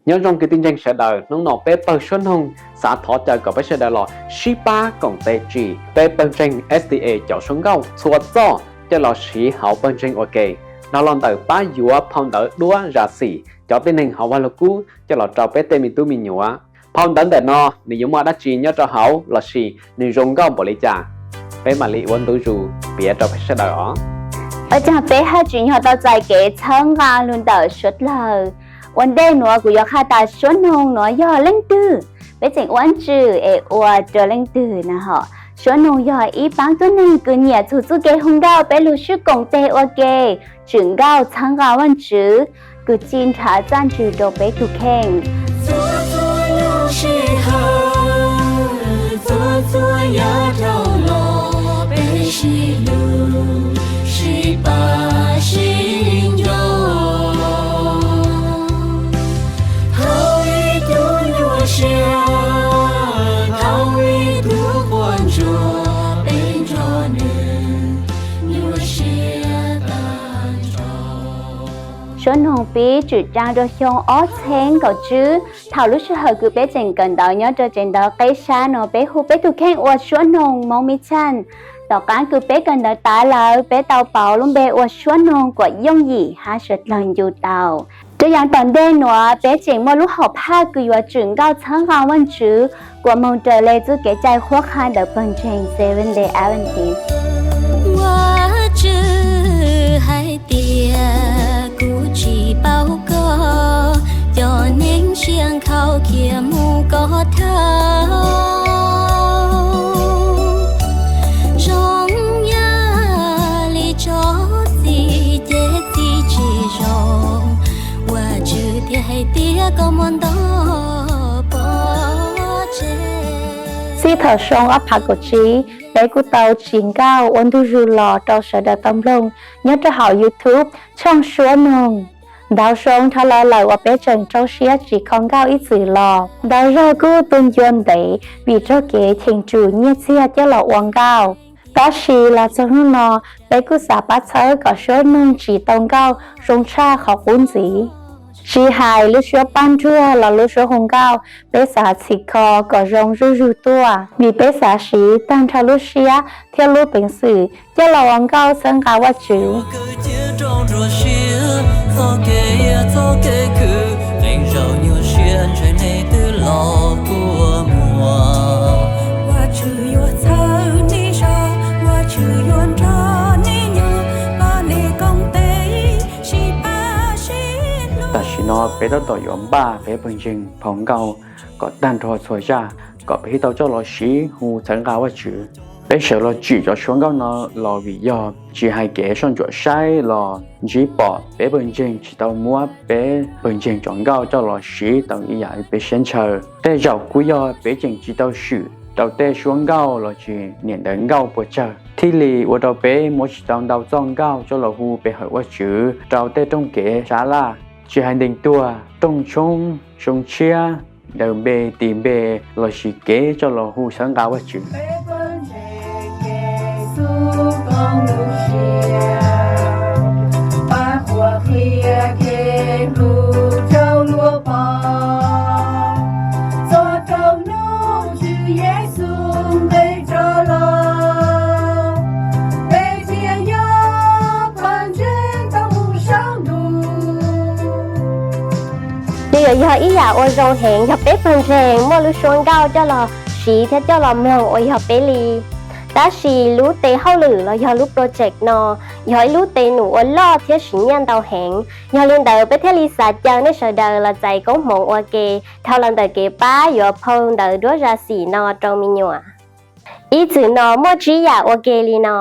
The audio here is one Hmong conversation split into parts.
Nyob zoo kwv tij ntseeg sawv daws, hnub no peb pawg suab noog xav thov caw kom peb sawv daws los sib pab koom tes tsim peb pawg ntseeg S D A cov suab nkauj txhua txoj coj los siv hauv pawg ntseeg ua ke, dhau los ntawm pab yuav phau ntawv duab zam xim cov tib neeg hauv vaj lug kub coj los rau peb tej me tub me nyuam. Phau ntawv ntawm no nws yuav muaj dab tsi nyob rau hauv lossis nws zoo nkauj npaum li cas? Peb mam li ua ntu zus piav rau peb sawv daws os. Ua tsaug peb haj tseem yog tau txais kev txhawb nqa los ntawm suav dlawg. Ua ntej nuav kuv yuav qha tas suab noog nuav yog leej twg, peb tseem ua ntswm es ua rua leej twg na hom. Suab noog yog ib paab tuab neeg kws nyiam txug txuj kev hu nkauj peb lug sib koom tes ua ke, tsim nkauj txhawb nqa Vaajtswv, kws txi nrhav txaj ntswg rua peb tug kheej. Suab noog pib tsim tsaa rua xyoo ob txheeb kaum tswb, thaum lub sij hawm kws peb tseem kawm ntawv nyob rua tsev ntawv qeb sab no, peb hu peb tug kheej ua suab noog Moob Mib Txhaj. Tom qaab kws peb kawm ntawv tav lawm, peb tau pauv lub npe ua suab noog kuas yooj yim hab suav dlawg ncu tau. Rua yav tom ntej nuav peb tseem muaj lub hom phaj kws yuav tsim nkauj txhawb nqa Vaajtswv kuas moog raws le txuj kev cai qhuab qha ntawm pawg ntseeg Seventh Day Adventist. Vaajtswv hais tias kuv tsis paub koj, cov neeg siab nkhaus khiav mus koj dhau. Zoo yam li tsob txiv ces txiv tsis zoo, Vaajtswv thiaj hais tias koj muaj ntau pov tseg. Txij thaum xyoo ob phav kaum tsib, peb kuj tau tsim nkauj ua ntug zug los rau sawv daws tau mloog nyob rau hauv YouTube tshooj Suab Noog. Ntau xyoo dhau los lawm uas peb tseem rau siab tsim kho nkauj ib txwm los. Ntau zaug kuj tu ncua ntev vim raug kev cheem tsum nyiaj txiag coj los ua nkauj. Tab sis los txog hnub no, peb kuj xav pab txhawb kom Suab Noog tsim tau nkauj zoo tshaj qhov qub ntxiv. Tsis hais lub suab paj nruag los lub suab hu nkauj, peb xav txhim kho kom zoo zuj zug tuaj, vim peb xav siv tag nrho lub siab thiab lub peev xwm coj los ua nkauj txhawb nqa Vajtswv. Tam sim no peb tab tom yuav npaj peb pawg ntseeg phau nkauj kom tag nrho txhua zaj, kom peb tau coj los siv hu txhawb nqa Vajtswv. Peb sawv los tsim cov suab nkauj no los vim yog tsis hais kev soj ntsuam saib los ntsib pom peb pawg ntseeg tsis tau muab peb pawg ntseeg cov nkauj coj los siv tau ib yam li peb siab ntshaw. Tej zaum kuj yog peb tseem tsis tau swm rau tej suab nkauj los sis niam ntawv nkauj puas tsawg, thiaj li ua rau peb muab tsis tau ntau txoj nkauj coj los hu pe hawm Vajtswv rau tej rooj kev sab laj, tsis hais ntees tuag, rooj tshoob, xyoo tshiab, daws npe, tis npe, los sis kev coj los hu txhawb nqa Vajtswv. Nws yuav yog ib yam uas zoo heev yog peb pawg ntseeg muaj lub suab nkauj coj los siv thiab coj los mloog uas yog peb li. Tab sis lub tes hauj lwm los yog lub project no yog ib lub tes num uas loj thiab siv nyiaj ntau heev. Yog li ntawd peb thiaj li xav caw nej sawv daws los txais koob hmoov ua ke dhau los ntawm kev pab yuav phau ntawv duab zam xim no rau me nyuam. Ib txwm no muaj tsib yam ua ke li no: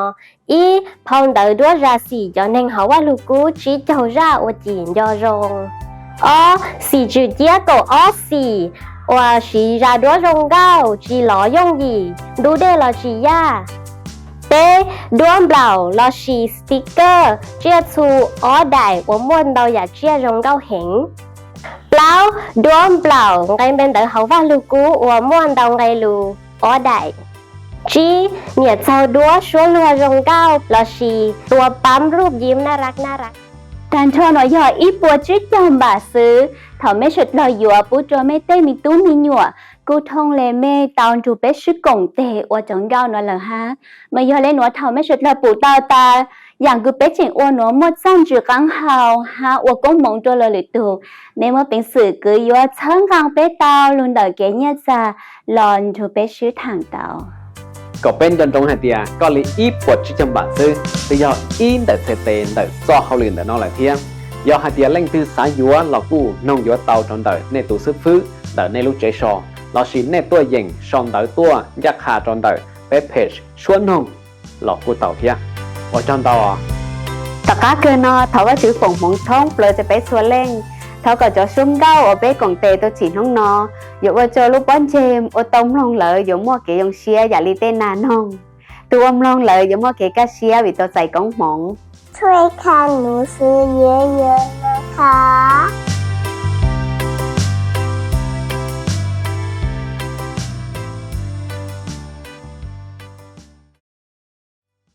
ib, phau ntawv duab zam xim cov neeg hauv Vaj Lug Kub tsib caug zaj uas cim nco zoo. Ob, xim tswm ciab kaum ob xim uas siv zam duab zoo nkauj tsis lov yooj yim, ntub dej los tsis yaj. Peb, duab nplaum los sis sticker tsiaj txhu ob daim uas muaj ntau yam tsiaj zoo nkauj heev. Plaub, duab nplaum nqe npe ntawv hauv Vaj Lug Kub uas muaj ntau nqe lus ob daim. Tsib, niam txaug duab suab luag zoo nkauj los sis tua pab nruj yim naj rak naj rak. Tag nrho no yog ib puas tsib caug npam xwb. Thaum mej sawv dlawg yuav pub rua mej tej me tub me nyuam, kuj thooj le mej tau nrug peb sib koom tes ua cov nkauj nuav lawm hab. Mas yog le nuav thaum mej sawv dlawg pum tau tas yaam kws peb tseem ua nuav muaj txaaj ntsig qaab hau hab ua koob moov rua luas lwm tug, mej muaj peev xwm kws yuav txhawb nqaa peb tau lug ntawm kev nyiaj txag los nrug peb sib thaam tau. Kom peb nco ntsoov hais tias koj li ib puas tsib caug npam xwb twb yog ib ntawm txhais tes ntawm txoj hauj lwm ntawm no lawm thiab. Yog hais tias leej twg xav yuav los kuj noog yuav tau rau ntawm nej tus xib fwb ntawm nej lub tsev so, lossis nej tuaj yeem sau ntawv tuaj ncaj qha rau ntawm peb page Suab Noog los kuj tau thiab. Ua tsaug ntau. Tom qab kawg no thov Vajtswv foom hmoov thoob plaws rau peb txhua leej. Thov kom cov suab nkauj uas peb koom tes tau tsim hnub no yuav ua rua lub pob ntseg ua tau mloog lawm yuav muaj kev zoo siab yam li tej nas noog. Tus ua mloog lawm yuav muaj kev kaj siab vim tau txais koob hmoov. Thuj kha nuv xwb yuav yuav na kha.